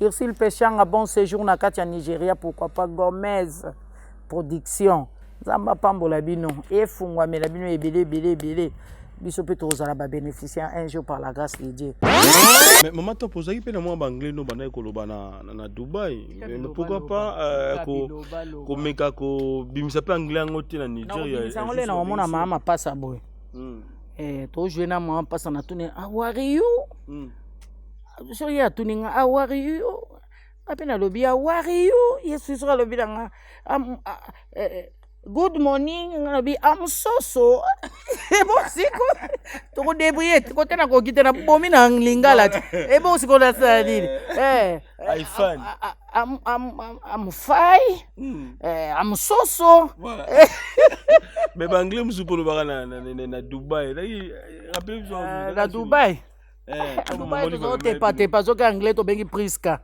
Ursule Peshanga, bon séjour na kati ya Nigeria, pourquoi pas Gomez Production. Nzambe apambola bino, efungwamela bino ebele ebele ebele. Biso mpe tozala ba bénéficiaires un jour par la grâce de Dieu. Mais maman Top, ozalaki mpe na mwa baanglais no bandaki koloba na Dubai. Mais pourquoi pas komeka kobimisa mpe anglais yango te na Nigeria? Yango le na omona mama mapasa boye. Eh, tojouer na mama mapasa, natuni: "How are you?" Soki ye atuni nga: "How are you?" Nga mpe nalobi: "How are you?" Ye soki alobi na nga: "Good morning," nga nalobi: "Am so so." Ebo siko tokodébrouiller kote, nakoki te, nabomi na lingala te. Ebo siko nasala nini? I'm fine, I'm so so. Mais baanglais mosusu mpo olobaka na Dubai? Na Dubai, Dubai tozotepatepa. Soki anglais, tobengi Priska.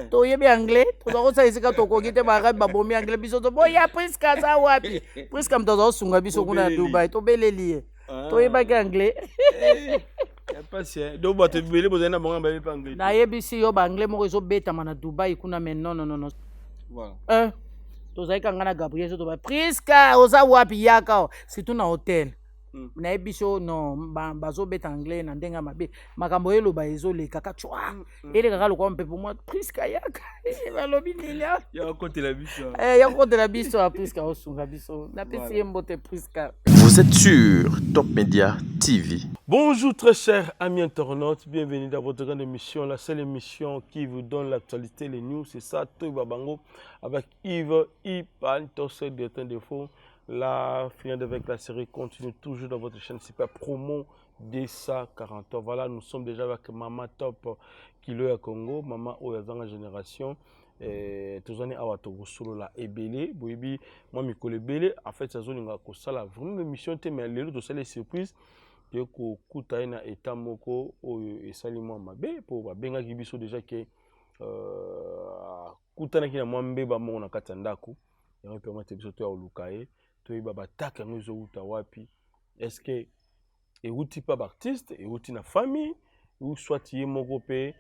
Toyebi anglais, toza kosala esika tokoki te. Baarabe babomi anglais, biso toboya. Priska aza wapi? Priska moto aza kosunga biso kuna na Dubai, tobeleli ye. Toyebaki anglais. Donc bato ebele bozali na bango bayebi mpe anglais? Nayebisi yo, baanglais moko ezobetama na Dubai kuna, mais non, non, non. Tozali kanga na Gabriel, so toba: "Priska, oza wapi? Yaka." Surtout na hotel. Nayebi biso non, bazobeta anglais na ndenge ya mabe. Makambo eloba ezoleka cwa, elekaka lokwa mpepo. Mwa Priska, yaka, balobi nini? Ya kokotela biso. Ya kokotela biso. Priska osunga biso, napesi ye mbote, Priska. Vous êtes sur Top Media TV. Bonjour très chers amis internautes, bienvenue dans votre grande émission, la seule émission qui vous donne l'actualité, les news, c'est ça, Toyeba Bango, avec Yves Ipan, directeur d'info. La finale avec la série continue toujours dans votre chaîne Super Promo DSA 40. Voilà, nous sommes déjà avec Mama Top Kilo ya Congo, Mama oyo azanga génération. Tozwani awa, tokosolola ebele. Boyebi, mwa mikolo ebele en fait azolinga kosala vraiment émission te, mais lelo tosali surprise, toye kokuta ye na état moko oyo esali mwa mabe, mpo babengaki biso déjà ke akutanaki na mwa mbeba moko na kati ya ndako. Yango epermettre biso toya koluka ye, toyeba batake yango ezowuta wapi. Est ce que ewuti mpa baartiste, ewuti na famille, ou soit ye moko mpe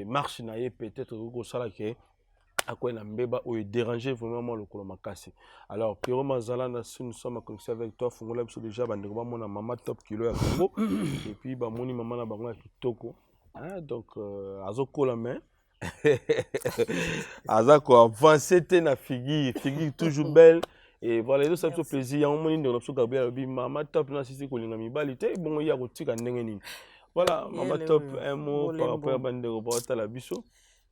marche na ye peut-être ekoki kosala ke akwei na mbeba oyo déranger vraiment mwa lokolo makasi? Alors Pierrot Mazala na si, nous sommes en connexion avec toi. Fungola biso déjà, bandeko bamona Mama Top Kilo ya Congo, et puis bamoni mama na bango ya kitoko, hein. Donc azokola, mais aza koavance te na figure, figure toujours belle. Et voilà, ezosala biso plaisir. Yango moni ndeko na biso Gabriel alobi Mama Top na sisi kolinga mibali te, bongo ye akotika ndenge nini? Voilà, Mama Top, un mot par rapport ya bandeko baotala biso.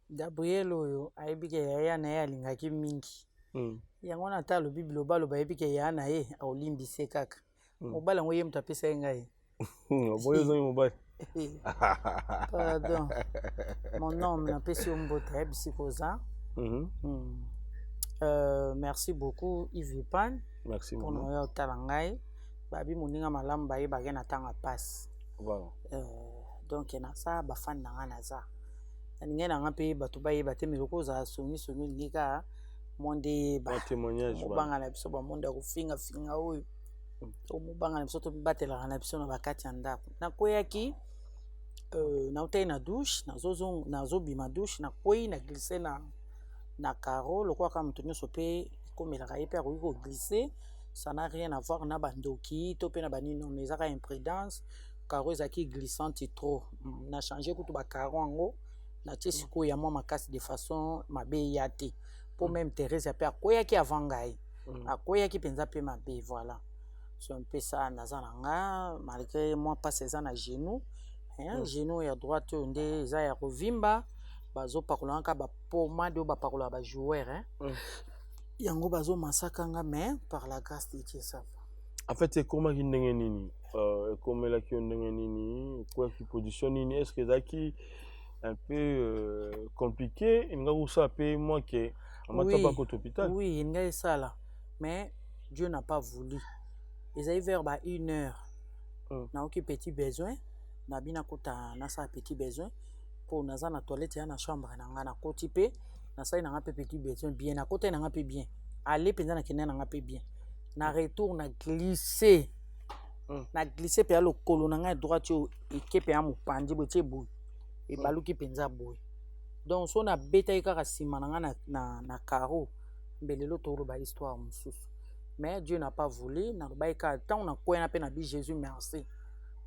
Gabriel oyo ayebi ke yaya na ye alingaki mingi. Yango wana ata alobi biloba aloba, ayebi ke yaya na ye aolimbise kaka. Mobali yango, ye moto apesa ye ngai. Boyo ozongi mobali. Pardon, mon homme, napesi yo mbote, ayebisi koza. Merci beaucoup Yves Ipan. Merci. Mpona oyo otala ngai. Babi moninga malamu bayebake na ntango ya pasi. Donc naza bafani na ngai, naza nalingai na nga mpe bato bayeba te, mais loko ozala songisongi, olingi kaka monde eyeba. Mobanga na biso bamonde ya kofingafinga oyo, mobanga na biso, tobatelaka na biso na bakati ya ndako. Nakweyaki, nautaki na douche, nazobima douche, nakwei, na glisse na carreau. Lokola kaka moto nyonso mpe ekomelaka ye mpe akoki koglisse, ça n'a rien à voir na bandoki to mpe na banini, nono, ezaka imprudence. Carreau ezalaki glissante trop. Na change kutu bacarreau yango, natie sikoyo ya mwa makasi de façon mabe eya te, mpo même Thérèse mpe akweyaki avant ngai, akweyaki mpenza mpe mabe. Voilà, so mpe ça naza na nga malgré mwa mpasi eza na genou, hein, genou ya droite oyo nde eza ya kovimba. Bazopakola kaka bapomade oyo bapakolaka bajoueur, hein. Yango bazomasaka nga, mais par la grâce de Dieu, ça va. En fait, ekomaki ndenge nini? Ekomelaki yo ndenge nini? Ekweyaki position nini? Est ce que ezalaki un peu compliqué? Elingaki kosala mpe mwa ke Mama Top akota hôpital? Oui, elingai esala, mais Dieu n'a pas voulu. Ezali vers ba une heure. Naoki petit besoin, nabi nakota nasala petit besoin, mpo naza na toilette ya na chambre na nga. Nakoti mpe nasali na nga mpe petit besoin bien, nakotaki na nga mpe bien, ale mpenza nakende na nga mpe bien. Na retour, na glisse. Na glisse mpenza, lokolo na ngai ya droite oyo eke mpenza mopanzi boye, tie boye, ebaluki mpenza boye. Donc so nabetaki kaka nsima na ngai na carreau, mbe lelo toloba histoire mosusu. Mais Dieu n'a pas voulu. Nalobaki kaka ntango nakweyana mpe nabi: "Jésus, merci."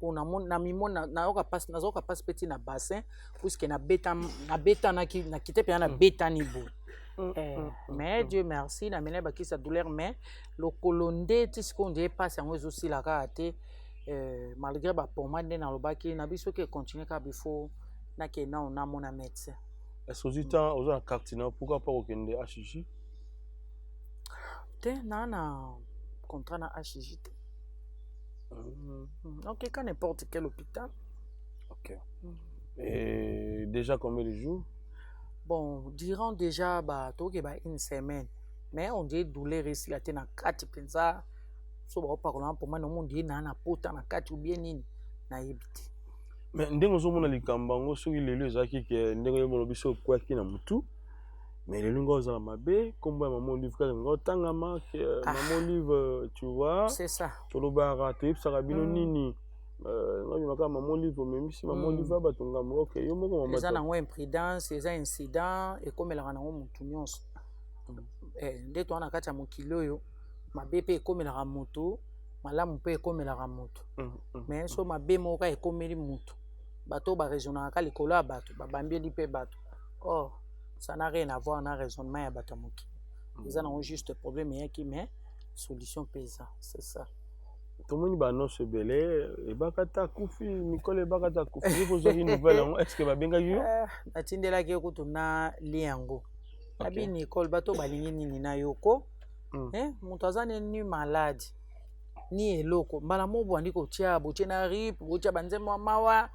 Po namimona nayoka mpasi, nazoyoka mpasi mpe ti na bassin, puisque nabetanaki, nakite mpenza, nabetani boye. Mais Dieu merci, namela bakisi ya douleur, mais lokolo nde ti sikoyo nde mpasi yango ezosila kaka te, malgré bapommade nde nalobaki na biso soki econtinue kaka, bifo nakende nano namona médecin. Est ce que ozwi temps, oza na carte na, pourquoi pas kokende HJ? Te, naa na contrat na HJ te. Ok, ka n'importe quel hôpital. Ok. Et déjà combien de jours? Bon, durant déjà ba tokoki ba une semaine, mais on dirait douleur esila te na kati mpenza. So baopakola pomade, on dirait naa na pota na kati ou bien nini, nayebi te. Mais ndenge ozomona likambo yango, soki lelo ezalaki ke ndenge oyomona biso okwaki na motu, mais lelo nga ozala mabe, nkombo ya Mama Olive kaka nga otangama ke Ah. Mama Olive, tu vois? C'est ça. Tolobaka, toyebisaka bino nini, nga bimaka Mama Olive, omemisi Mama Olive bato ngambo. Ok, yo moko mama. Eza nango imprudence, eza incident, ekomelaka nango motu nyonso. Nde toza na kati ya mokili oyo, mabe mpe ekomelaka motu, malamu mpe ekomelaka motu. Mais so mabe moko kaka ekomeli motu, bato oyo baraisonnaka kaka likolo ya bato, babambieli mpe bato. Or ça n'a rien à voir na raisonnement ya bato ya mokili. Eza nango juste problème eyaki, mais solution mpe eza, c'est ça. Tomoni baannonce ebele: Ebakata akufi, mikolo Ebakata akufi. Yo kozwaki nouvelle yango, est ce que babengaki yo? Natindelaki ye kutu na li yango. Nabi Nicole, bato balingi nini na yoko? Moto aza nini malade ni eloko, mbala moko bwandi kotia, botie na rip, botia banzembo ya mawa.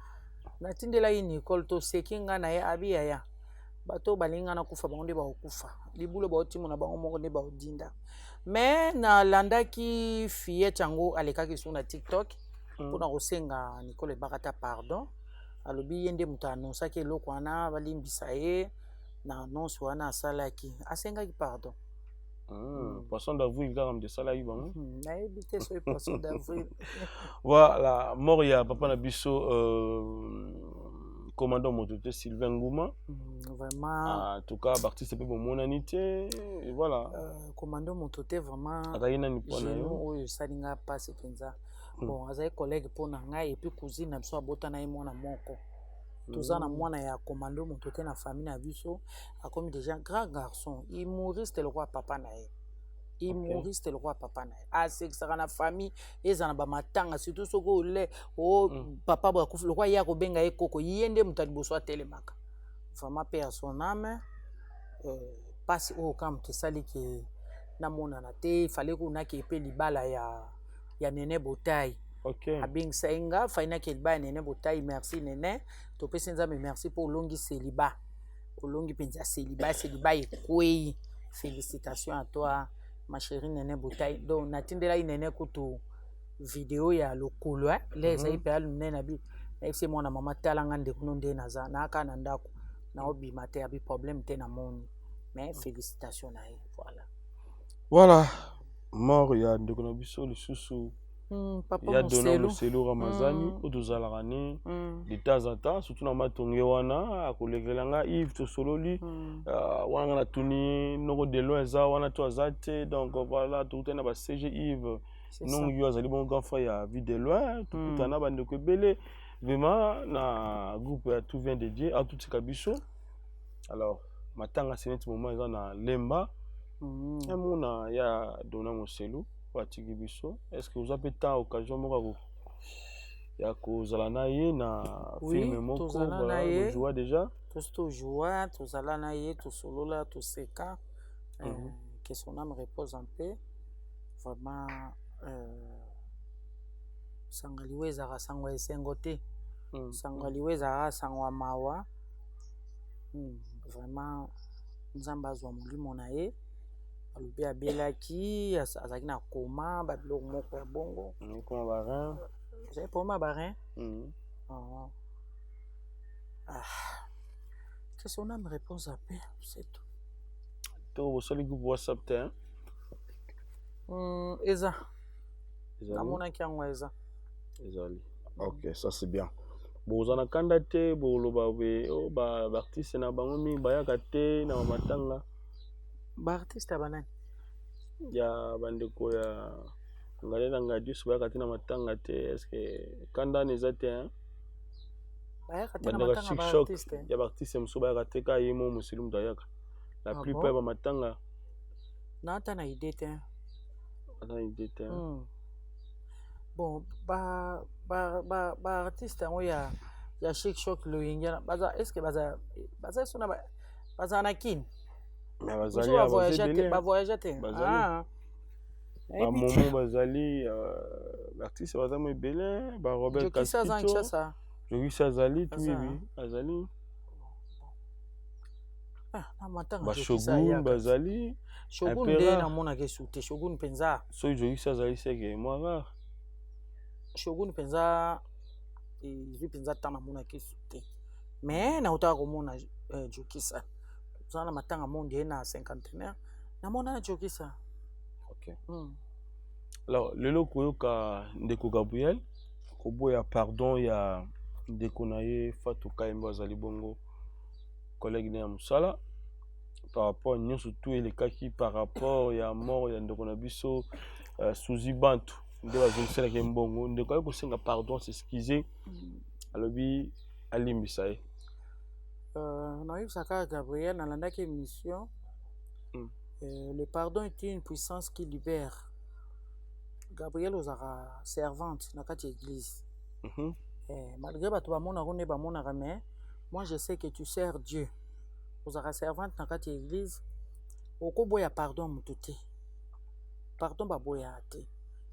Natindelaki Nicole, toseki nga na ye. Abi: "Yaya, bato balingi nga nakufa, bango nde bakokufa libulo, baotimona bango moko nde baodinda." Mais nalandaki fillette yango, alekaki so na TikTok mpona kosenga Nicole Ebakata pardon. Alobi ye nde moto annonçaki eloko wana, balimbisa ye na annonce wana asalaki, asengaki pardon. Poisson d'avril kaka moto esalaki bango. Nayebi te soki poisson d'avril. Voilà, mort ya papa na biso, commandant moto te, Sylvain Nguma. Vraiment. En tout cas, baartiste mpe bomonani te, et voilà. Commando moto te, vraiment. Azalaki nani mpo na yo? Oyo esali nga mpasi mpenza. Bon, azali collègue mpo na ngai et puis cousine na biso, abota na ye mwana moko. Toza na mwana ya commando moto te na famille na biso, akomi déjà grand garçon, humoriste lokola papa na ye, humoriste lokola papa na ye. Asekisaka na famille, eza na bamatanga, surtout soki ole o papa boye akufi, lokola ye akobenga ye koko, ye nde moto ya liboso atelemaka. Vraiment, paix à son âme. Mpasi oyo kaka moto esali ke namonana te. Fale kunaki epe libala ya Nene Botai. Abengisa ye nga, fai nake libala ya Nene Botai. Merci Nene, topesi Nzambe merci mpo olongi célibat, olongi mpenza célibat, célibat ekwei. Félicitation à toi, ma chérie Nene Botai. Donc natindelaki Nene kutu video ya lokolo le ezali mpe ya lunene. Abi nayebisi mwana mama: "Talanga ndeko no nde naza nayaka na ndako, naobima te." Abi problème te, namoni. Mais félicitation na ye, voilà. Voilà, mort ya ndeko na biso lisusu, papa ya Dona Moselu. Moselu Ramazani, oyo tozalaka ne de temps en temps, surtout na matonge wana, akolekela nga Yves, tosololi. Wana nga natuni noko de loin eza wana to aza te. Donc voilà, tokutani na ba CG Yves. C'est ça. Nongi oyo azali bongo grand frère ya Vie de loin. Tokutana na bandeko ebele vraiment na groupe ya Tout vient de Dieu, atutika biso. Alors matanga se neti moment eza na Lemba. Amona ya Dona Moselu oyo atiki biso, est ce que oza mpe temps, occasion moko ya kozala na ye na Oui, film moko? tozala na ye. Bojoua déjà? Tosi tojua, tozala na ye, tosolola, toseka. Que son âme repose en paix, vraiment. Sango liwa ezalaka sango ya esengo te. Sango ya liwa ezalaka sango ya mawa. Vraiment, Nzambe azwa molimo na ye. Alobi abelaki, azalaki na koma, babiloko moko ya bongo. Koma barein. Ezali problème ya barein. Ah. Ah. Que son âme repose en paix, c'est tout. To bosali groupe WhatsApp te, hein? Eza. Ezali? Namonaki yango, eza. Ezali, ok, ça c'est bien. Boza na kanda te, boloba be o ba artiste na bango mingi bayaka te na matanga. Ba artiste ya banani? Ya bandeko ya ngale na ngadius bayaka te na matanga te. Est ce que kanda wana eza te, hein? Bayaka te na matanga ba artiste? Ya ba artiste mosusu bayaka te, kaka ye mo mosili moto ayaka la plupart ya bamatanga. Na ata na idée te. Ata na idée te. Bon, ba artiste yango ya Chic Choc Loyenge baza, est ce que baza so na bazala na Kini? Bazali. Bavoyage te. Bamomo bazali, artiste baza mo ebele, ba Robert. Kinshasa. Jokisi azali, tuibi azali. Bashogun bazali. Shogun nde namonaka esu te, Shogun mpenza. Soki Jokisi azali, seke mwa rare. Shogun mpenza ezwi mpenza ntan namonaka esu te, mais nautaka komona Jokisa toza na matanga monde ye na cinquantenaire, namona na Jokisa. Alors lelo koyoka ndeko Gabriel koboya pardon ya ndeko na ye Fatou Kayembe, azali bongo collègue ne ya mosala, par rapport nyonso tu elekaki par rapport ya mort ya ndeko na biso Suzi Bantu, nde bazongiselaki mbongo, ndeko aye kosenga pardon, s'excuse, alobi alimbisa ye. Nayebisaka Gabriel, nalandaki émission. Le pardon est une puissance qui libère. Gabriel, ozalaka servante na kati ya église. Malgré bato bamonaka nde bamonaka, mais moi je sais que tu sers Dieu. Ozalaka servante na kati ya église, okoboya pardon ya moto te. Pardon baboyaka te,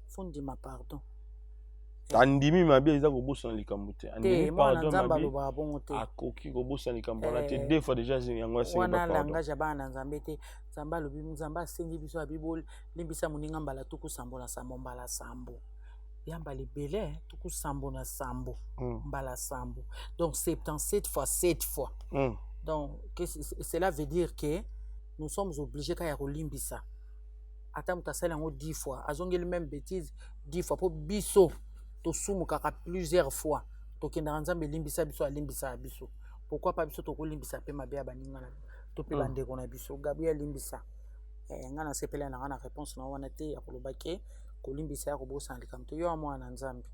fo ndima pardon. Andimi mabe eza kobosana likambo te. Andimi pardon, Nzambe alobaka bongo te. Akoki kobosana likambo wana te. Deux fois déjà yango asengi. Wana langage ya bana na Nzambe te. Nzambe alobi, Nzambe asengi biso, abi bolimbisa moninga mbala 77 mbala sambo, ya mbala ebele, 77 mbala sambo, donc 77 fois 7 fois. Donc cela veut dire que nous sommes obligés kaka ya kolimbisa. Ata moto asali yango 10 fois, azongeli même bêtise 10 fois, mpo biso tosumukaka plusieurs fois, tokendaka, Nzambe elimbisa biso, alimbisaka biso. Pourquoi pas biso tokolimbisa mpe mabe ya baninga na to mpe bandeko na biso? Gabriel, limbisa. Ngai nasepela na ngai na réponse na wana te ya koloba ke kolimbisa ya kobosana likambo te. Yo ya mwana na Nzambe,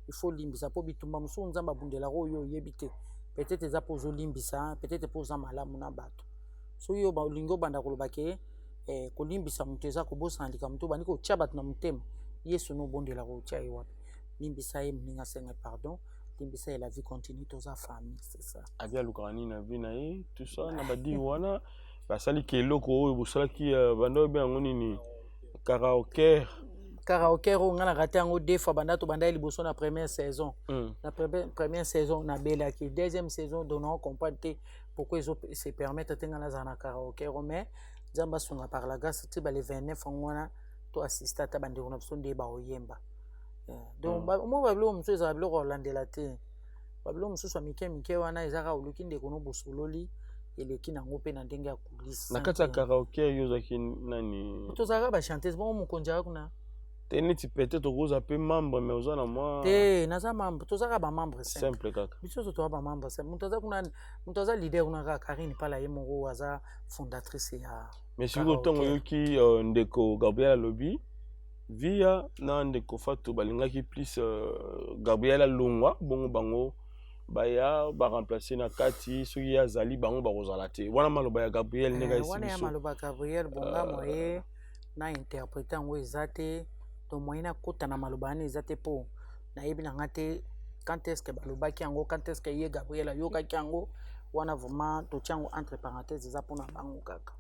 il faut limbisa, mpo bitumba mosusu Nzambe abundelaka oyo oyebi te. Peut-être eza mpo ozolimbisa, peut-être mpo oza malamu na bato. Soki yo olingi obanda koloba ke kolimbisa moto eza kobosana likambo te, obandi kotia bato na motema. Yesu no obondelaka, otia ye wapi? Limbisa ye, moninga asenga pardon, limbisa ye, la vie continue, toza famille, c'est ça. Abi alukaka nini na vie na ye, tout ça na badiri wana basaliki eloko oyo bosalaki, banda oyebi yango nini, karaoke. Karaoke oyo ngai na raté yango deux fois. Banda tobanda ye liboso na première saison. Na première saison nabelaki, deuxième saison, donc nao comprendre te pourquoi ezo se permettre te ngai nazala na karaoke. Mais Nzambe asunga, par la grâce, ti bale 29 yango wana to assiste ata bandeko na biso nde baoyemba. Donc mwa babiloko mosusu ezala biloko kolandela te. Babiloko mosusu ya mike mike wana eza kaka oluki ndeko no, bosololi, eleki nango mpe na ndenge ya coulisse. Na kati ya karaoke yo ozalaki nani? Tozalaka bachanteuse bongo, mokonzi aya kuna. Te, neti peut-être okoza mpe membre, mais oza na mwa Te, naza membre, tozalaka bamembre simple kaka. Biso nyonso toza bamembre simple. Moto aza kuna, moto aza leader kuna kaka Karine Pala, ye moko aza fondatrice ya Mais sikoyo ntango oyoki ndeko Gabriel alobi via na ndeko Fatu balingaki plus Gabriel alongwa, bongo bango baya baremplace na kati, soki ye azali bango bakozala te, wana maloba ya Gabriel ndenge ayesi Wana ya biso. Maloba Gabriel bonga moye na interprète yango eza te. Donc moye nakota na maloba wana eza te, mpo nayebi na nga te quand est ce que balobaki yango, quand est ce que ye Gabriel ayokaki yango wana. Vraiment totia yango entre parenthèse, eza mpona bango kaka.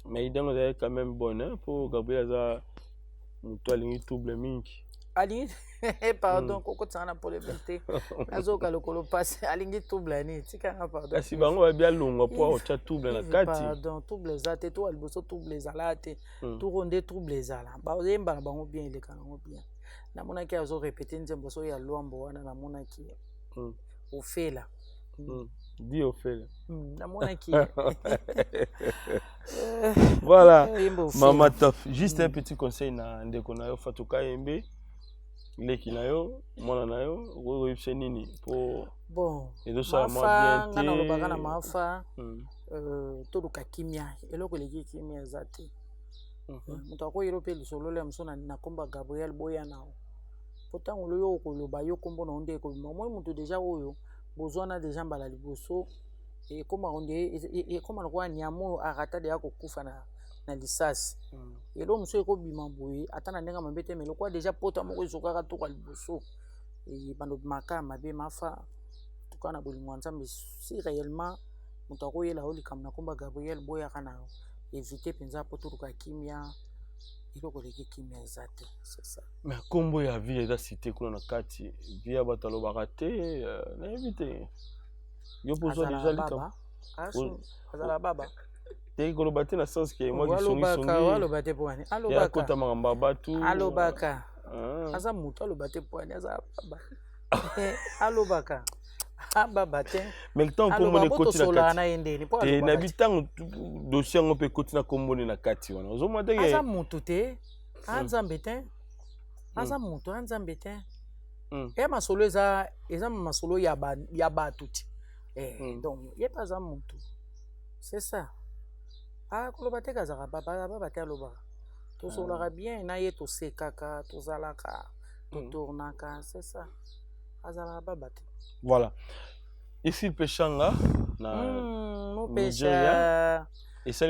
Mais idée yango ezalaki quand même bonne, hein, mpo Gabriel aza moto alingi trouble mingi. Alingi, pardon, kokotisanga na polémique te, nazoyoka lokolo mpasi. Alingi trouble ya nini? Tikanga, pardon. Kasi bango babi alongwa mpo otya trouble na kati. Pardon, trouble eza te. To liboso trouble ezala te, turo nde trouble ezala. Bayemba na bango bien, eleka nango bien. Namonaki azorépéter nzembo so ya Lwambo wana, namonaki Ofela. Di Ofela. Namonaki. Voilà, mama Top, juste un petit conseil na ndeko na yo Fatou Kayembe, leki na yo, mwana na yo, okoki koyebisa nini po Bon, ezosala mwa Mafa, bien nga nalobaka na te. Mafa, toluka kimia. Eloko eleki kimia eza te. Moto akoyela mpe lisolo ya mosu na nkombo ya Gabriel, boya nao, po ntango loyo okoloba yo nkombo na yo nde ekobima. Omoi moto déjà oyo bozwana déjà mbala liboso, ekomaka nde ekoma lokola nyama oyo arata deya kokufa na lisasi. Eloko mosusu ekobima boye, ata na ndenge mabe te, mais lokola déjà pota moko ezokaka toka liboso, ebanda obimaka mabe. Mafa, tuka na bolingo ya Nzambe, si réellement moto akoyela yo likambo na nkombo ya Gabriel, boyaka na yo, évite mpenza, mpo toluka kimia. Eloko eleki kimia eza te, c'est ça. Mais nkombo ya vie eza cité kuna na kati vie ya bato alobaka te, nayebi te, yo mpo ozwa déjà likambo. Azala baba. Te, koloba te na sens ke mwa Alobaka. Aloba te po wani? Alobaka. Akota makambo ya bato. Alobaka. Aza moto, aloba te po wani? Aza baba, alobaka, ababa te. Mais ntango nkombo ekoti na kati na ye ndeni mpo te, nayebi ntango dossier yango mpe ekoti na nkombo nde na kati wana, ozomona te. Aza motu te, a Nzambe te. Aza motu, a Nzambe te. Eya masolo, eza masolo ya bato te. Donc ye mpe aza motu, c'est ça. Akoloba te, kazalaka baba, baba te. Alobaka, tosololaka bien na ye, tosekaka, tozalaka, totournaka, c'est ça. Azalaka baba te. Voilà, ici Peshanga na Nigeria.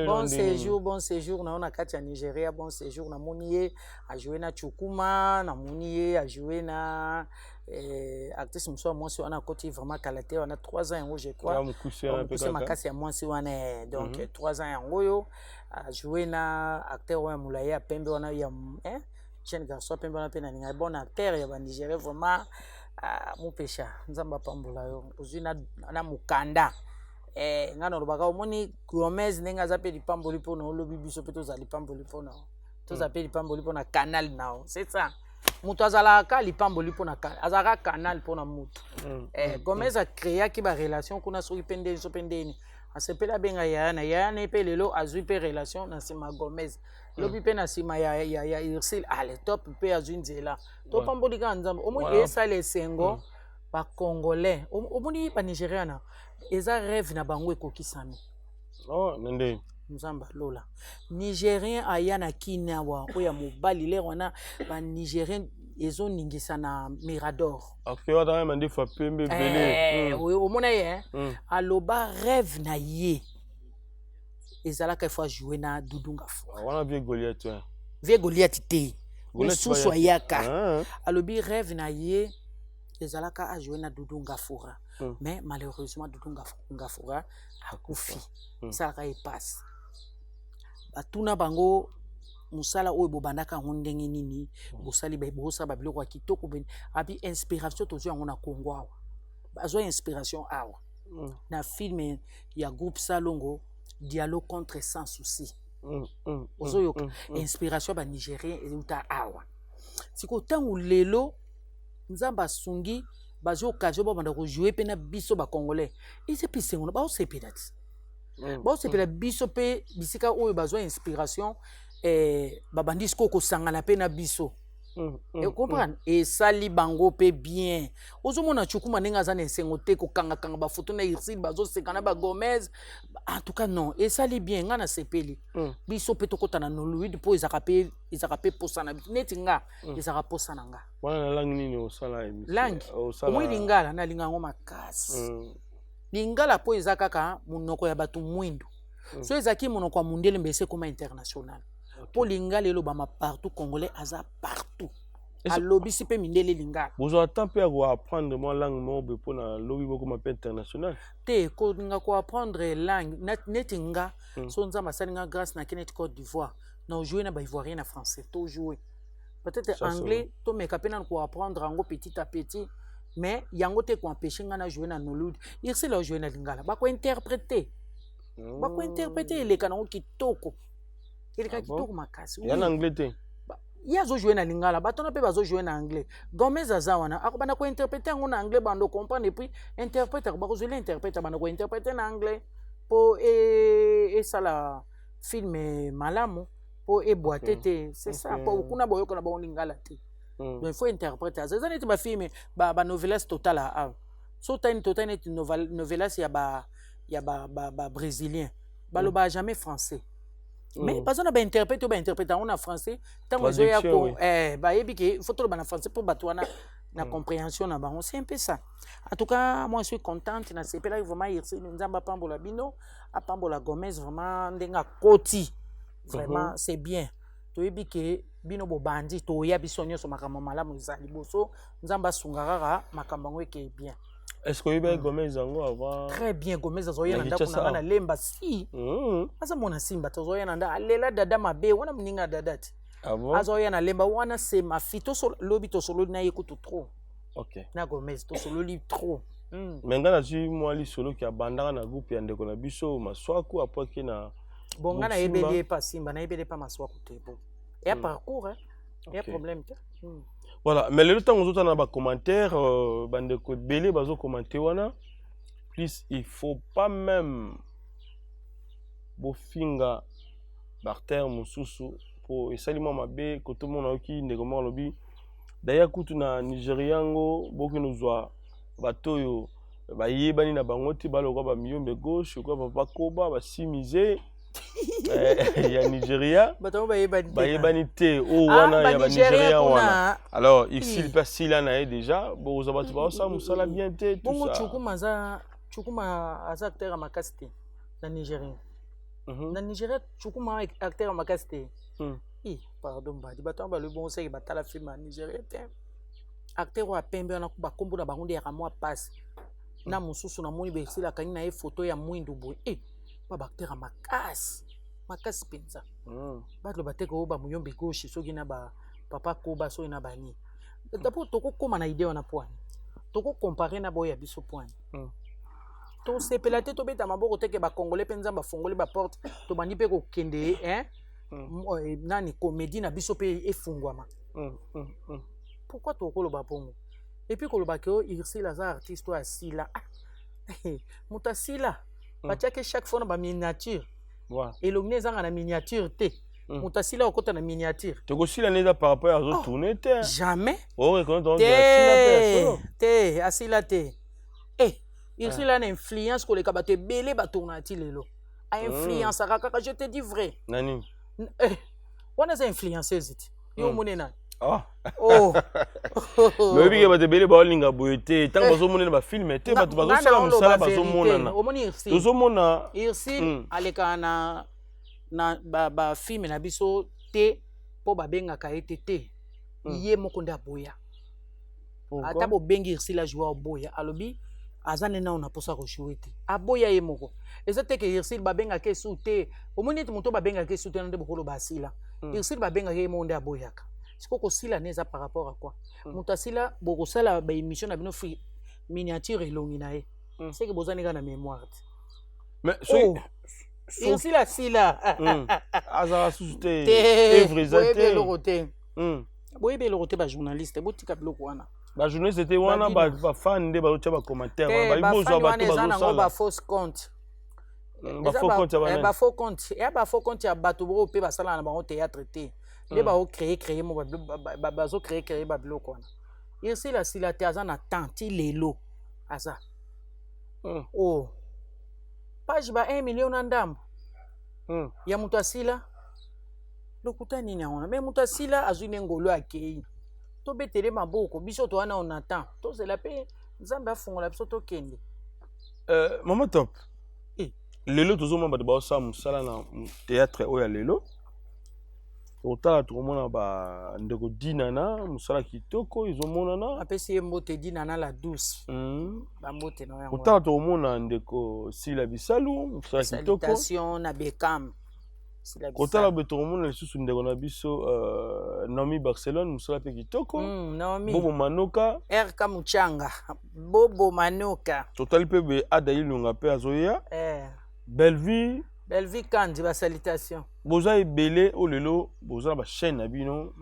Bon séjour, bon séjour na yo na kati ya Nigeria, bon séjour. Namoni ye ajoue na Chukuma, namoni ye ajoue na actrice mosusu ya mwasi wana, akoti vraiment kala te wana, 3 ans yango, je crois, mokuse makasi ya mwasi wana. Donc 3 ans yango oyo ajoue na acteur oyo ya molai ya pembe wana, ya jeune garçon pembe wana mpe nalinga, bon acteur ya Banigéria vraiment. Mopesha, Nzambe apambola yo, ozwi na mokanda. Ngai nalobaka, omoni Gomez ndenge aza mpe lipamboli mpona olobi, biso mpe tozala lipamboli mpona, tozala mpe lipamboli mpona canal na yo, c'est ça. Moto azalaka lipamboli mpona, azalaka canal mpona motu. Gomez acréaki barelation kuna, soki mpe ndeni, so mpe ndeni asepeli, abenga yaya na yaya na ye mpe lelo azwi mpe relation na nsima Gomez, lobi mpe na nsima ya Ursile, ale top mpe azwi nzela. Topamboli kaka Nzambe. Omoni, esala esengo Bacongolais. Omoni Banigéria na eza rêve na bango ekokisami. Oh, nde Nzambe alola, Nigérien aya na Kini awa, oyo ya mobali, lere wana Banigérien ezoningisa na Mirador. Ok, wana mandefu ya pembe ebele. Omona ye, aloba rêve na ye ezalaka ifo ajoue na Dudu Ngafura. Wana vieux Goliath. Vieux Goliath te, mosusu ayaka. Alobi rêve na ye ezalaka ajoue na Dudu Ngafura, mais malheureusement Dudu Ngafura akufi. Esalaka ye pasi. Batuna bango mosala oyo bobandaka yango ndenge nini, bosali, bosala babiloko ya kitoko. Abi inspiration tozwi yango na Congo awa, bazwa inspiration awa na film ya groupe Salongo, Dialogue contre Sans Souci. Ozoyoka, inspiration ya Banigérien euta awa. Sikoyo ntango lelo Nzambe asungi, bazwi occasion babanda kojoue mpe na biso Bacongolais, eza mpe esengo na baosepela ti baosepela biso mpe bisika oyo bazwa inspiration, babandi sikoyo kosangana mpe na biso. Comprendre, esali bango mpe bien. Ozomona Cukuma ndenge aza na esengo te, kokangakanga bafoto na Ursile, bazoseka na Bagomez. En tout cas non, esali bien, ngai nasepeli. Biso mpe tokɔta na Nollywood, mpo ezalaka mpe posa na biso. Neti nga, ezalaka posa na nga. Wana na langue nini osala? Langue omoi, lingala nalinga yango makasi. Lingala mpo eza kaka monoko ya bato mwindu. So ezalaki monoko ya mondele, mbe ese ekoma international, mpo lingala elobama partout. Congolais aza partout, alobisi mpe mindele lingala. Bozwa temps mpe ya koapprendre mwa langue moko boye mpona lobi bokoma mpe international? Te, kolinga koapprendre langue neti nga, so Nzambe asali nga grâce, nake neti Côte d'Ivoire, na ojoue na Baivoirien na français, tojoue peut-être anglais, tomeka mpe nanu koapprendre yango petit à petit. Mais yango te koempêche nga na joue na Nollywood. Ursile ajoue na lingala, bakointerprete, bakointerprete, eleka nango kitoko, eleka kitoko makasi. Ya na anglais te? Ye azojoue na lingala, bato wana mpe bazojoue na anglais. Gomez aza wana, akobanda kointerprete yango na anglais, bando comprendre, et puis interprète bakozwela interprète, abanda kointerprete na anglais mpo esala film malamu, mpo ebwa te te, c'est ça. Mpo kuna boyokola bango lingala te, donc il faut interprète aza. Eza neti bafilme, banovelas totala awa. So otani, totani neti novelas ya ba ya ba, ba, ba brésilien, balobaka jamais français, mais baza na bainterprète oyo bainterprète yango na français. Ntango ezoya Traduction, ko oui. Bayebi ke faut toloba na français mpo bato wana na compréhension na bango. C'est un peu ça. En tout cas, moi, je suis contente, nasepelaki vraiment. Ursule, Nzambe apambola bino, apambola Gomez vraiment ndenge akoti. Vraiment, c'est bien. Toyebi ke bino bobandi, toya biso nyonso, makambo malamu eza liboso. Nzambe asunga kaka makambo yango ekeye bien. Est ce que oyebaki Gomez yango avant? Très bien. Gomez azoya na Na ndako na Kinshasa nga na awa. Lemba si. Aza mwana Simba te, azoya na nda, alela dada mabe wana, moninga ya dada te. Ah bon? Azoya na Lemba wana, c'est ma fille. Lobi tosololi na ye kutu trop. Na Gomez tosololi trop. Mais ngai nazwi mwa lisolo ki abandaka na groupe ya ndeko na biso Maswaku, apwaki na Bon, nga groupe nayebeli Simba. ye pa Simba, nayebeli ye pa Maswaku te. Bon, eya parcours, hein? Eya problème te. Voilà, mais lelo ntango ozotala na bacommentaire, bandeko ebele bazocommenter wana, plus il faut pas même bofinga baacteur mosusu mpo esali mwa mabe. Kotomona oyoki ndeko moko alobi daya kutu na Nigeria yango bokende ozwa bato oyo bayebani na bango te, balokwa bamiyombe gauche, okwa papa koba basimize ya Nigeria. Bato yango bayebani te. Bayebani te oyo Ah, wana ya Banigeria Banigeria kuna. wana. Alors Ursule Hmm. mpe asila na ye déjà, bokozwa bato baosala mosala bien te, tout Bongo ça. Chukuma aza, Chukuma aza acteur ya makasi te na Nigeria? Na Nigeria, Chukuma acteur ya makasi te? I pardon, mbadi, bato wana balobi bongo seke batala film ya Nigeria te. Acteur oyo apembe wana, bakombo na bango nde yaka mwa pasi na mosusu. Namoni besila akangi na ye foto ya mwindu boye e ba baacteur ya makasi makasi mpenza. Baloba te koyo bamuyombe gauche, soki na ba papa koba, soki na bani. D'abord tokokóma na idée wana poani tokocomparer na boyo ya biso poani. Tosepela te, tobeta maboko te ke bacongolais mpe Nzambe afongoli baporte, tobandi mpe kokende, hein? Nani, comédie na biso mpe efungwama. Pourquoi tokoloba bongo? Et puis koloba ke oyo Ursule aza artiste oyo asila, ah, moto asila batiaki chaque fois na baminiature. Elongi ne ezanga na miniature te. Moto asila okota na miniature. Tokosila nde eza par rapport azotourne te. Jamais. Oreconnaître asila mpe ya Te. solo. Te, asila te. Eh, Ursule na influence koleka bato ebele batourna ti lelo. Ainfluenceaka kaka, je te dis vrai. Na nini? Eh, wana eza influenceuse te, yo omoni nani? Ah. Oh. Mais oyebi ke bato ebele baolinga boye te ntango bazomonana bafilm te, bato bazosala mosala bazomonana. Omoni Ursule? Tozomona. Ursule alekaka na bafilm na biso te mpo babengaka ye te te. Ye moko nde aboya. Pourquoi? Ata bobengi Ursule ajoue, aboya. Alobi aza nde nano na mposa kojouer te, aboya ye moko. Eza te ke Ursule babengaka esu te. Omoni ete moto babengaka esu te nde bokoloba asila. Ursule babengaka, ye moko nde aboyaka. Sikoyo kosila ne eza par rapport à quoi? Moto asila, bokosala baémission na bino miniature elongi na ye. Seke boza ndenge na mémoire te. Mais soki Oh. Ursule asila. Azala susu te. Te. Evre eza Boyebi te. eloko te. Boyebi eloko te, bajournaliste, botika biloko wana. Bajournaliste te wana. Babino. Bafan nde bazotia bacommentaire. Te. Wana bozwa Bafani wana bato eza nango bazosala bafausse compte. Eza bafaux compte ya banani? Bafaux compte, eya bafaux compte ya bato oyo mpe basalaka na bango théâtre te, nde baocréer créer mo bazocréer créer babiloko wana. Ursule asila te, aza na temps ti lelo aza. Oh, page ba 1 million na ndambo ya moto asila, lokuta nini yango wana? Mais moto asila azwi nde ngolo, akei, tobetele maboko. Biso towana on attend, tozela mpe Nzambe afungola biso tokende. Mama Top, Eh. lelo tozomona bato baosala mosala na théâtre oyo ya lelo. Tokotala, tokomona bandeko Dinana, mosala kitoko ezomonana. Apesi ye mbote, Dinana la douce. Bambote na yango. Kotala, tokomona ndeko Sila Bisalu, mosala kitoko. Salutation na Bekam. Sila Kotala Bisalu. boye, tokomona lisusu ndeko na biso Naomi Barcelone, mosala mpe kitoko. Naomi. Bobo Manoka. RK Muchanga, Bobo Manoka. Totali mpe boye Ada Ilunga mpe azoya. Bellevue. Bellevue Kandi, basalutation. Boza ebele oyo lelo boza na bachaîne na bino,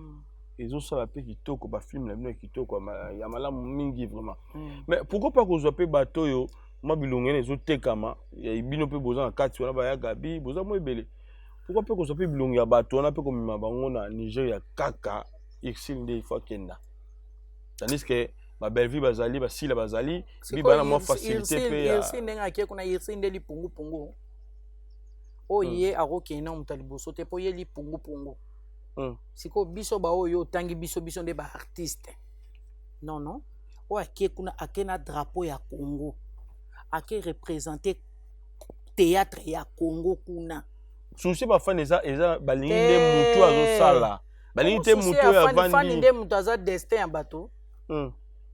ezosala mpe kitoko, bafilm na bino ya kitoko, ya malamu mingi vraiment. Mais pourquoi pas kozwa mpe bato oyo mwa bilongo ene ezotekama ya bino mpe boza na kati wana, baya Gabi, boza mwa ebele. Pourquoi mpe kozwa mpe bilongo ya bato wana mpe komema bango na Nigeria? Kaka Ursule nde ifo akenda, tandis que Babellevue bazali, Basila bazali, bibana mwa facilité mpe ya Irsi ndenge ake kuna. Irsi nde lipungupungu oyo. Ye akokende na moto ya liboso te mpo ye lipungupungu. Sikoyo biso baoyo otangi, biso nde baartiste. Non, non, oyo ake kuna, ake na drapeau ya Congo, ake représente théâtre ya Congo kuna. Souci bafani eza balingi nde mutu azosala, balingi te mutu oyo avandi. Nde moto aza destin ya bato.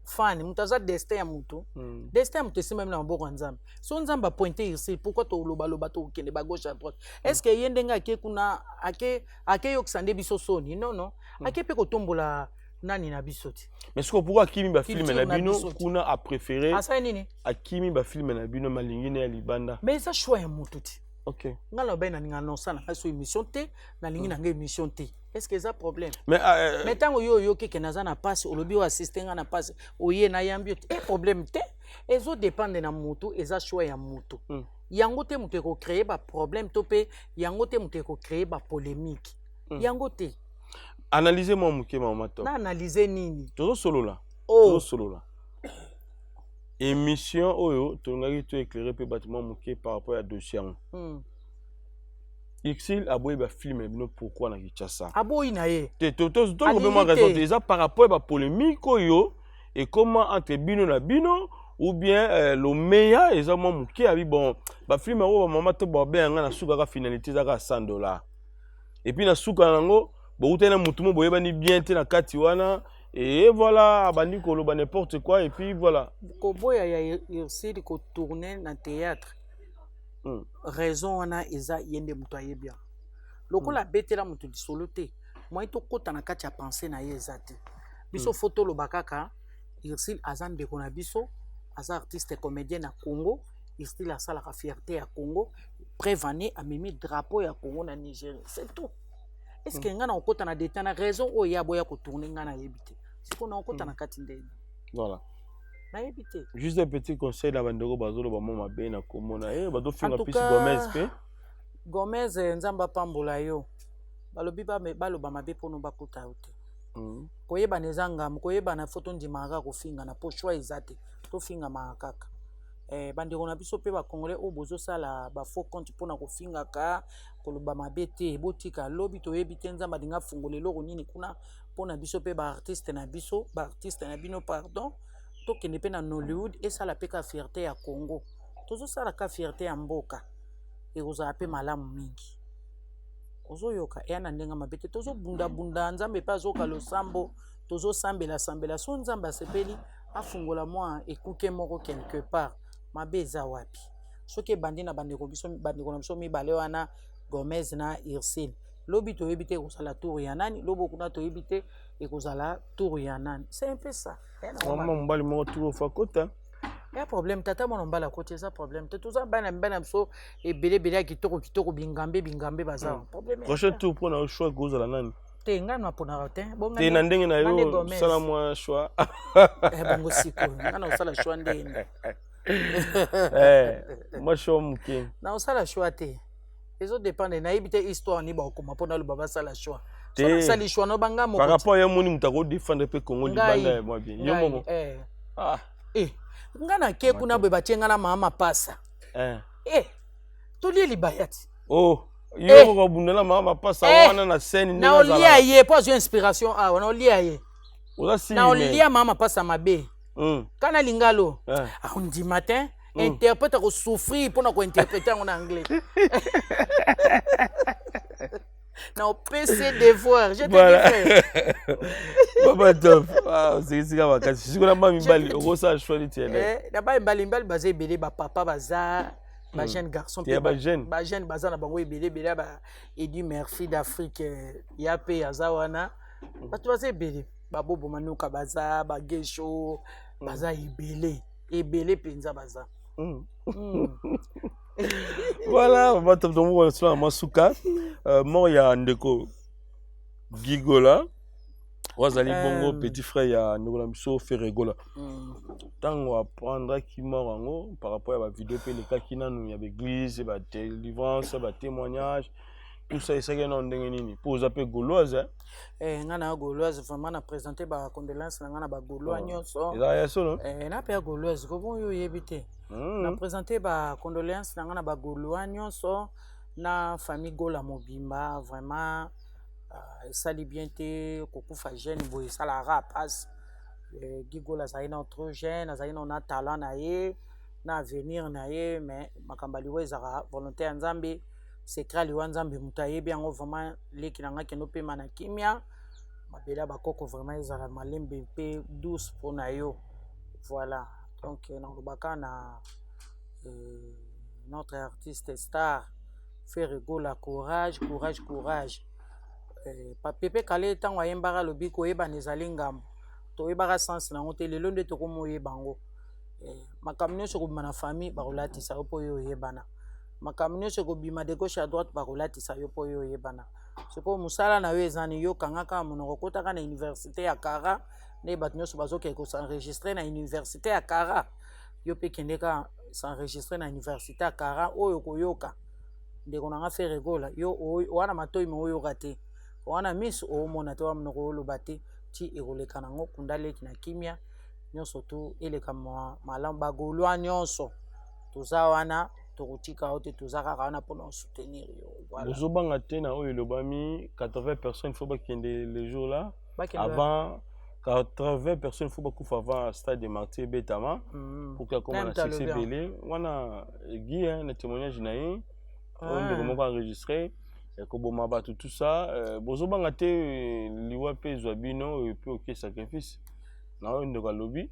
Fani moto aza destin ya motu. Destin ya moto esimbami na maboko ya Nzambe. So Nzambe apointe ici, pourquoi tolobaloba, tokokende bagauche à droite? Est ce que ye ndenge ake kuna, ake akeyokisa nde biso soni? Non, non, ake mpe kotombola nani na biso te. Mais sikoyo pourquoi akimi bafilme na bino kuna, apréféré? Asali nini? Akimi bafilme na bino, malingi ne ya libanda. Mais eza choix ya motu te. Ngai na bayi, nalinga nosala ngai so émission te, nalingi na ngai émission te. Est ce que eza problème? Mais Mais ntango yo oyoki ke naza na mpasi, olobi oyo assiste ngai na mpasi, oye nayambi yo te, e problème te. Ezodépendre na motu, eza choix ya motu. Yango te moto ekocréer baproblème to mpe yango te moto ekocréer bapolémique. Yango te. Analyse mwa moke, mama Top. Na analyse nini? Tozosolola. Oh. Tozosolola émission oyo, tolingaki to éclairer mpe bato mwa moke par rapport ya dossier yango. Ursule aboyi bafilme na bino pourquoi na Kinshasa? Aboyi na ye. Te, toloba mwa raison te. Eza par rapport ya bapolémique oyo ekoma entre bino na bino, ou bien lomeya eza mwa moke, abi bon, bafilme yango bamama to babenga na suka kaka, finalité eza kaka 100 $, et puis na suka na yango bokutani na motu mo boyebani bien te na kati wana, et voilà, abandi koloba n'importe quoi, et puis voilà. Koboya ya Ursule kotourne na théâtre, raison wana eza ye nde moto ayebi yango. Lokola abetela moto lisolo te, moyen tokɔta na kati ya pensée na ye eza te. Biso faut toloba kaka Ursule aza ndeko na biso, aza artiste comédien na Congo. Ursule asalaka fierté ya Congo. Preuve ane amemi drapeau ya Congo na Nigeria, c'est tout. Est ce que ngai na kokɔta na détail na raison oyo ye aboya kotourne? Ngai nayebi te. Sikoyo na kokɔta na kati ndeni? Voilà. Nayebi te. Juste un petit conseil na bandeko bazoloba mwa mabe na komona e bazofinga pisi Gomez mpe. Gomez, Nzambe apambola yo. Balobi baloba mabe mpono bakuta yo te. Koyebana eza ngambo, koyebana faut tondimaka kaka kofingana mpo choix eza te, tofingamaka kaka. Bandeko na biso mpe bacongolais oyo bozosala bafaux compte mpona kofingaka, koloba mabe te, botika. Lobi toyebi te Nzambe alingi afungola eloko nini kuna mpona biso mpe baartiste na biso, baartiste na bino, pardon. Tokende mpe na Nollywood, esala mpe ka fierté ya Congo. Tozosala ka fierté ya mboka, ekozala mpe malamu mingi. Ozoyoka, eya na ndenge mabe te. Tozobundabunda, Nzambe mpe azoka losambo, tozosambela sambela. So Nzambe asepeli, afungola mwa ekuke moko quelque part. Mabe eza wapi soki ebandi na bandeko biso, bandeko na biso mibale wana, Gomez na Ursule? Lobi toyebi te ekozala tour ya nani, lobi kuna toyebi te ekozala tour ya nani. C'est un peu ça. Mama, mobali moko tour ofa kota. Ya problème, tata mwana mobali akoti, eza problème te. Toza bana mibali na biso ebele ebele ya kitoko kitoko, bingambe bingambe baza. Problème. Prochain tour mpona yo, choix ekozala nani? Te, ngai naponaka te. Te, na ndenge na yo, sala mwa choix. Bongo sikoyo ngai na kosala choix ndeni? Mwa choix moke. Na kosala choix te, ezodépendre. Nayebi te histoire ni bakokoma mpo naloba basala choix. Nasali choix no banga moko. Par rapport ya moni moto akodéfendre mpe Congo libanda ya mwa bien, yo moko. Nga nake kuna boye, batie nga na mama mapasa. Tolie libaya ti. Oh, yo moko obunda na mama mapasa wana na scène? Na olia ye mpo azwi inspiration awa, na olia ye. Oza. Na olia mama mapasa mabe. Kana lingalo aondima te, interprète akosouffrir mpona kointerpréter yango na anglais. Na opesi devoir, je te dis. Baba Top, osekisika makasi. Sikoyo na ba mibali, okosala choix neti? Na ba mibali, mibali baza ebele, bapapa baza, bajeune garçon. Ya bajeune. Bajeune baza na bango ebele ebele, ba Edi Merci d'Afrique ya mpe aza wana. Bato baza ebele, babobo manuka baza, bagesho baza ebele ebele mpenza baza. Voilà, mama Top, tomokona solo na masuka. Mort ya ndeko Gigola oyo azali bongo petit frère ya ndeko na biso Ferregola, ntango aprendraki mort yango par rapport ya bavideo mpe elekaki nanu ya baeglise, badélivrance, batémoignage. Tout ça esaki nao ndenge nini? Mpo oza mpe Gauloise. Eh, nga na Gauloise, vraiment na présente bacondoléance na nga na Bagaulois nyonso. Ezala ya solo. Eh, na mpe ya Gauloise kobo oyo oyebi te. Na présente bacondoléance na nga na Bagaulois nyonso, na famille Gola mobimba. Vraiment esali bien te kokufa jeune boye, esalaka mpasi. Guy Gola azali nao trop jeune, azali nao na talent na ye, na avenir na ye, mais makambo ya liwa ezalaka volonté ya Nzambe. Secret ya liwa, Nzambe moto ayebi yango. Vraiment, leki na nga, kende opema na kimia. Mabele ya bakoko vraiment ezala malembe mpe douce mpona yo. Voilà, donc nalobaka na notre artiste star Ferre Gola, courage, courage, courage. Pepe Kale, ntango ayembaka, alobi koyebana ezali ngambo. Toyebaka sens nango te, lelo nde tokomi oyeba yango. Makambo nyonso ekobima na famille, bakolatisa yo mpo oyo oyebana. Makambo nyonso ekobima de gauche à droite, bakolatisa yo mpo oyo oyebana. Sikoyo mosala na yo ezani yo kanga kaka monoko, okotaka na université ya Kara nde bato nyonso bazokende kos'enregistrer na université ya Kara. Yo mpe kende kaka s'enregistrer na université ya Kara. Oyo koyoka ndeko na nga Ferre Gola, yo wana matoi me oyoka te, wana miso oomona te, wana monoko oloba te, ti ekoleka nango. Kunda leki na kimia nyonso, tu eleka malamu. Bagaulois nyonso toza wana, tokotika yo te, toza kaka wana mpona osoutenir yo. Voilà. Bozobanga te na oyo elobami, 80 personnes faut bakende le jour là avant, 80 personnes faut bakufa avant stade de Martyr ebetama pour que akoma na succès ebele wana. Guy, na témoignage na ye oyo ndeko moko enregistré, koboma bato, tout ça, bozobanga te liwa mpe ezwa bino mpe oke sacrifice na oyo ndeko alobi?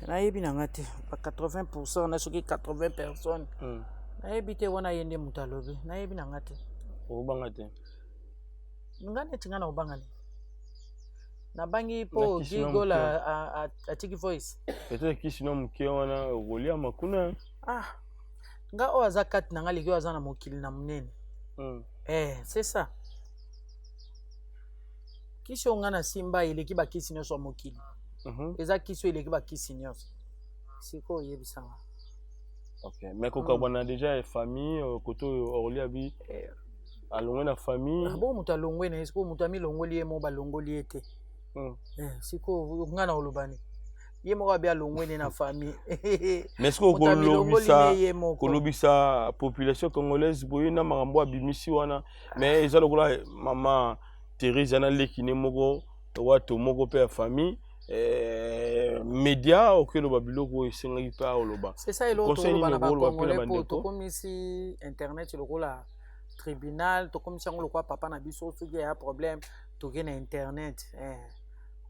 Nayebi na nga te ba 80 % na soki 80 personnes. Nayebi te, wana ye nde moto alobi, nayebi na nga te. Obanga te? Nga neti nga na obanga nini? Nabangi mpo Guy Gola atiki voice. Peut-être kisi no moke wana okoliama kuna. Ah, nga oyo aza kati na nga leki oyo aza na mokili na monene. Eh, c'est ça, kisi oyo nga na simba eleki bakisi nyonso ya mokili. Eza kisi oyo eleki bakisi nyonso. Sikoyo oyebisanga. Ok, mais kokabwana déjà ya famille, kote oyo Orly abi alongwe na famille. Ah, bon, moto alongwe na ye, sikoyo moto amilongoli ye mo, balongoli ye te. Sikoyo nga na olobani, ye moko abi alongwe ne na famille. Mais sikoyo kolobisa, kolobisa population congolaise boye na makambo abimisi wana, mais eza lokola mama Therese ana leki ne moko wato moko mpe ya famille, média okeloba biloko oyo esengaki mpe aoloba. C'est ça, eloko toloba na Bacongolais, mpo tokomisi internet lokola tribunal, tokomisi yango lokola papa na biso. Soki eya problème, toke na internet.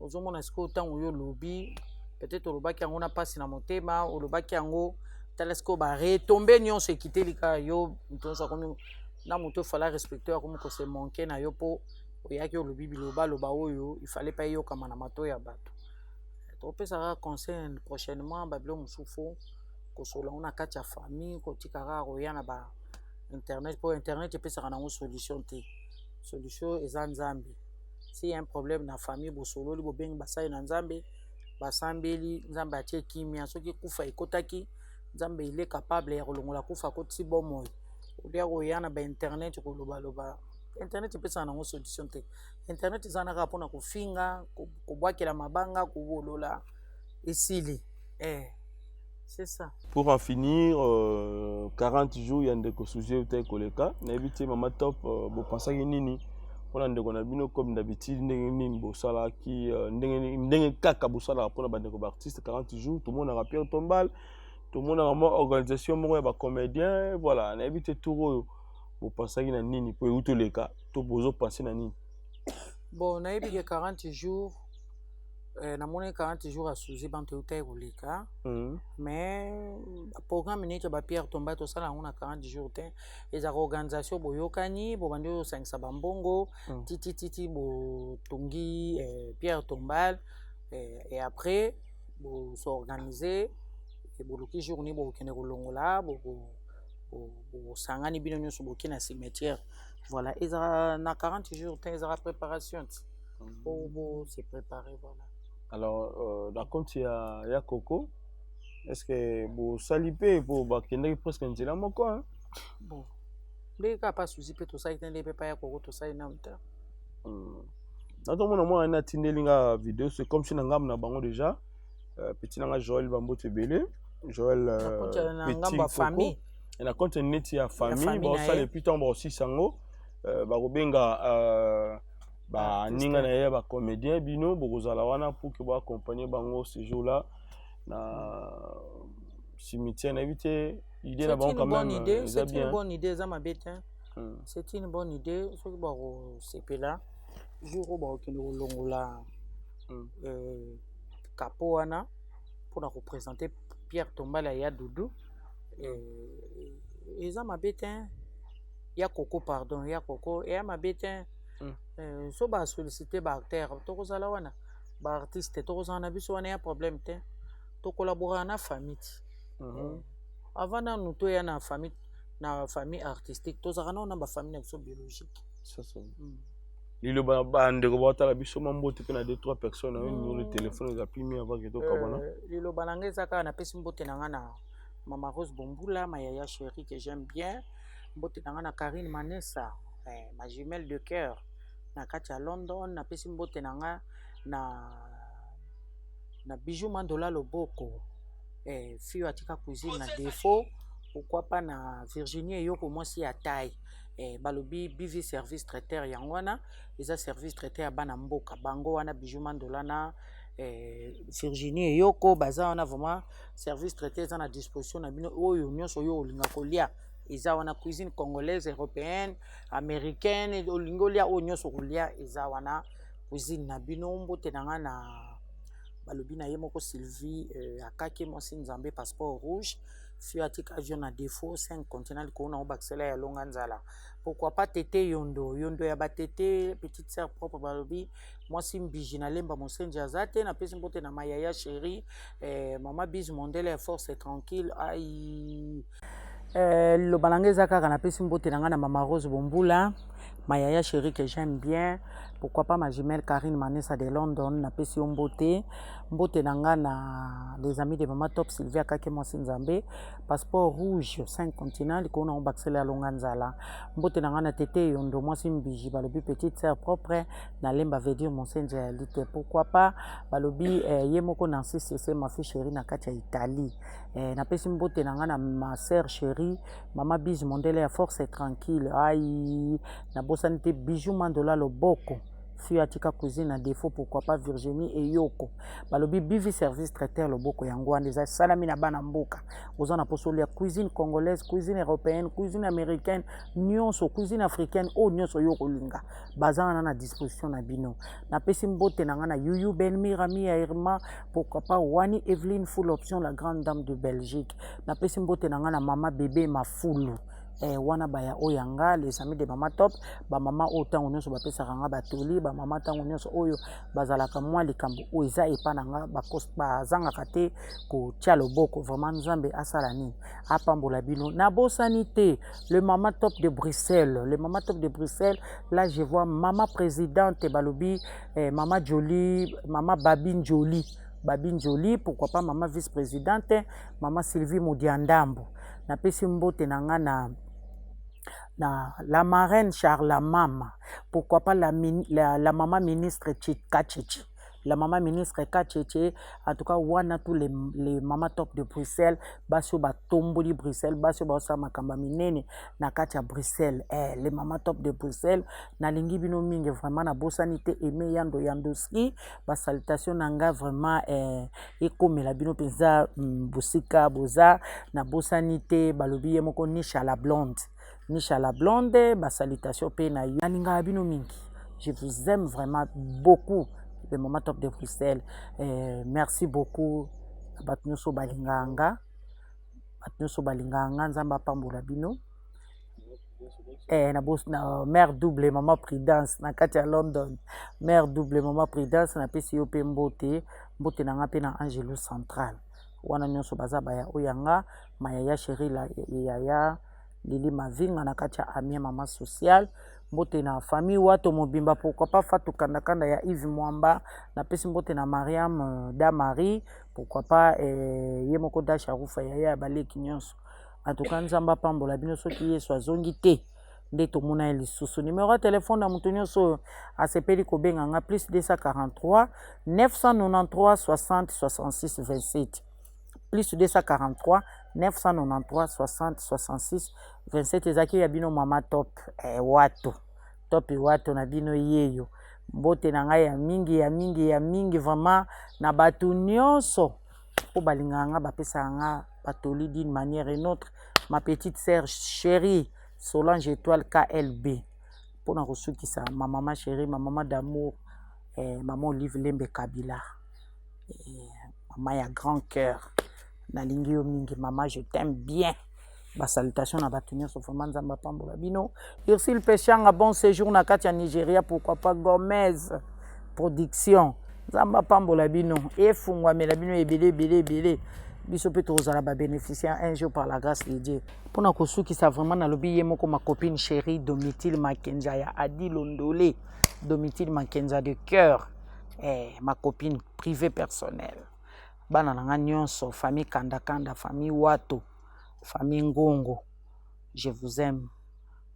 Ozomona sikoyo, ntango oyo olobi, peut-être olobaki yango na mpasi na motema, olobaki yango, tala sikoyo baretombées nyonso ekiteli kaka yo. Moto nyonso akomi na moto efala respecte, akomi kose manke na yo mpo oyaki olobi bilobaloba oyo ifale mpe eyokama na matoi ya bato. Topesaka conseil, prochainement babilo mosusu kosola yango na kati ya famille, kotika kaka koya na ba internet, mpo internet epesaka nango solution te. Solution eza Nzambe. Si y a un problème na famille, bosololi, bobengi basali na Nzambe, basambeli, Nzambe atie kimia. Soki kufa ekotaki, Nzambe, il est capable ya kolongola kufa, akotisi bomoi. Olia koya na bainternet kolobaloba, internet epesaka nango solution te. Internet eza na kaka mpona kofinga, kobwakela mabanga, kobolola, esili. C'est ça. Pour en finir, 40 jours ya ndeko Suzie te koleka, nayebi te, mama Top, bopensaki nini mpona ndeko na bino? Comme d'habitude, ndenge nini bosalaki, ndenge kaka bosalaka mpona bandeko baartiste, 40 jours tomonaka pierre tombale, tomonaka mwa organisation moko ya bacomédien. Voilà, nayebi te, tour oyo bopensaki na nini mpo euti oleka, to bozopense na nini? Bon, nayebi ke 40 jours, namoni 40 jours ya Suzi banto eutaki koleka, mais programme neti ya bapierre tombale, tosala yango na 40 jours te. Ezalaka organisation, boyokani, bobandi osangisa bambongo titititi, botongi pierre tombale, et après bos'organiser, boluki jour nini bokokende kolongola, bosangani bino nyonso, boke na cimetière. Voilà, ezalaka na 40 jours te, ezalaka préparation ti po bose préparer. Voilà. Alors, na compte ya Coco, est ce que bosali mpe, po bakendaki presque nzela moko, hein? Bon. Ndenge kaka pa Suzi mpe tosali te, nde mpe pa ya Koko tosali nanu te. Nazomona mwana atindeli nga video, c'est comme si na ngambo na bango déjà, petit nanga Joël, bambote ebele, Joël. Na ngambo ya famille. Na compte neti ya famille baosala, et puis ntango baosisa yango, bakobenga baninga na ye bacomédien. Bino bokozala wana pour que boaccompagne bango ce jour là na cimetière. Nayebi te, idée na bango quand même eza bien. Bonne idée, eza mabe te, c'est une bonne idée. Soki bakosepela, jour oyo bakokende kolongola kapo wana mpona koprésente pierre tombale ya Dudu, eza mabe te. Ya Koko, pardon, ya Koko, eya mabe te. So basollicite baacteur, tokozala wana, baartiste tokozala na biso wana, ya problème te. Tokolaboraka na famille ti avant nanu toya na famille artistique, tozalaka nano na bafamille na biso biologique. Liloba bandeko baotala biso, mwa mbote mpe na deux trois personnes na yo, numéro de téléphone eza pimi avant ke tokabwana. Liloba na ngai eza kaka, napesi mbote na ngai na Mama Rose Bombula, ma yaya chérie que j'aime bien. Mbote na ngai na Karine Manessa, ma jumelle de cœur na kati ya London. Napesi mbote na ngai na Bijou Mandola Loboko, fille atika cuisine na défaut. Pourquoi pas na Virginie Eyoko, mwasi ya taille. Balobi BV Service Traiteur, yango wana eza service traiteur ya bana mboka. Bango wana, Bijou Mandola na Virginie Eyoko, baza wana vraiment. Service traiteur eza na disposition na bino. Oyo nyonso oyo olinga kolia eza wana, cuisine congolaise, européenne, américaine, olingi olia oyo nyonso kolia eza wana, cuisine na bino. Mbote na nga na balobi na ye moko Sylvie akaki mwasi Nzambe, passeport rouge, fio atika avion na défaut, 5 continent likolo nango bakisela ya longa nzala. Pourquoi pas Tete Yondo, Yondo ya batete, petite sœur propre, balobi mwasi mbiji na Lemba, mosenzi aza te. Napesi mbote na mayaya chéri, mama Bise Mondele ya force tranquille. Ai, liloba na ngai eza kaka, napesi mbote na ngai na Mama Rose Bombula, ma yaya chérie que j'aime bien. Pourquoi pas ma jumelle Karine Manessa de London, napesi yo mbote. Mbote na nga na les amis de Mama Top, Sylvia Kake, mwasi Nzambe, passeport rouge, 5 continent likolo nango bakisela ya longa nzala. Mbote na nga na Tete Yondo, mwasi mbiji, balobi petite sœur propre na Lemba, veut dire mosenzi ya lite. Pourquoi pas balobi ye moko Nancy Sese, ma fille chérie na kati ya Italie. Napesi mbote na nga na ma sœur chérie, Mama Bise Mondele ya force tranquille. Ai, nabosani te Bijou Mandola Loboko, fio atika cuisine na défaut. Pourquoi pas Virginie Eyoko, balobi BV Service Traiteur Loboko, yango wana eza esalami na bana mboka. Oza na mposa olia cuisine congolaise, cuisine européenne, cuisine américaine nyonso, cuisine africaine, oyo nyonso oyo kolinga, baza wana na disposition na bino. Napesi mbote na ngai na Yuyu Benmir, ami ya Irma. Pourquoi pas Wani Eveline Full Option, la grande dame de Belgique. Napesi mbote na ngai na Mama Bebe Mafulu. Wana baya oyo ya nga, les amis de Mama Top, bamama oyo ntango nyonso bapesaka nga batoli, bamama ntango nyonso oyo bazalaka mwa likambo oyo eza epa na nga, bazangaka te kotia loboko. Vraiment, Nzambe asala nini, apambola bino. Nabosani te le Mama Top de Bruxelles, le Mama Top de Bruxelles. Là je vois mama présidente, balobi mama Jolie, mama Babi Njoli, Babi Njoli. Pourquoi pas mama vice présidente, mama Sylvie Modiandambo. Napesi mbote na nga na la marraine Charla Mama. Pourquoi pas la maman ministre Kachichi, la maman ministre Kacheche. En tout cas wana tous les mama top de Bruxelles, basi oyo batomboli Bruxelles, basi oyo baosala makambo ya minene na kati ya Bruxelles, les mama top de Bruxelles, nalingi bino mingi vraiment. Nabosani te Aime Yando Yandoski. Basalutation na ngai vraiment ekomela bino mpenza bosika boza. Nabosani te balobi ye moko Nisha la blonde, Nisha la blonde, basalutation mpe na yo. Nalingaka bino mingi, je vous aime vraiment beaucoup, le Mama Top de Bruxelles. Merci beaucoup na bato nyonso balingaka nga, bato nyonso balingaka nga, Nzambe apambola bino. Na mare double, Mama Prudence na kati ya London, mare double, Mama Prudence, napesi yo mpe mbote. Mbote na nga mpe na Angelo Central. Wana nyonso baza baya oyo ya nga, mayaya chéri, yaya Lili Mavinga na kati ya Amiens, mama sociale. Mbote na famille Wato mobimba. Pourquoi pas Fatu Kandakanda ya Yves Mwamba. Napesi mbote na Mariam da Marie. Pourquoi pas ye moko da Sharufa, yaya ya baleki nyonso. En tout cas, Nzambe apambola bino. Soki Yesu azongi te. Nde tomona ye lisusu. Numero ya telefone na moto nyonso oyo asepeli kobenga nga, plus 243 993 60 66 27, plus 243 993 60 66 27. Ezalaki ya bino Mama Top, Wato Top, Wato na bino yeyo. Mbote na ngai ya mingi, ya mingi, ya mingi vraiment na bato nyonso mpo balingaka nga, bapesaka nga batoli d'une manière et autre. Ma petite sœur chérie Solange Étoile KLB, mpona kosukisa, ma mama chérie, ma mama d'amour, mama Olive Lembe Kabila, mama ya grand cœur, nalingi yo mingi mama, je t'aime bien. Basalutation na bato nyonso vraiment, Nzambe apambola bino. Ursile Peshanga, bon séjour na kati ya Nigeria. Pourquoi pas Gomez Production, Nzambe apambola bino, efungwamela bino ebele ebele ebele. Biso mpe tozala babénéficiaire un jour par la grâce de Dieu. Mpona kosukisa vraiment, nalobi ye moko, ma copine chérie Domitile Makenza ya Adi Londole, Domitile Makenza de cœur, ma copine privée personnelle. Bana na nga nyonso, famille Kandakanda, famille Wato, famille Ngongo, je vous aime.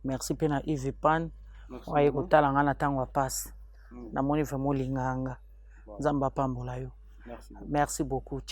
Merci mpe na Yves Pan oyo aye kotala nga na ntango ya pasi. Namoni vraiment olingaka nga, Nzambe apambola yo. Merci beaucoup.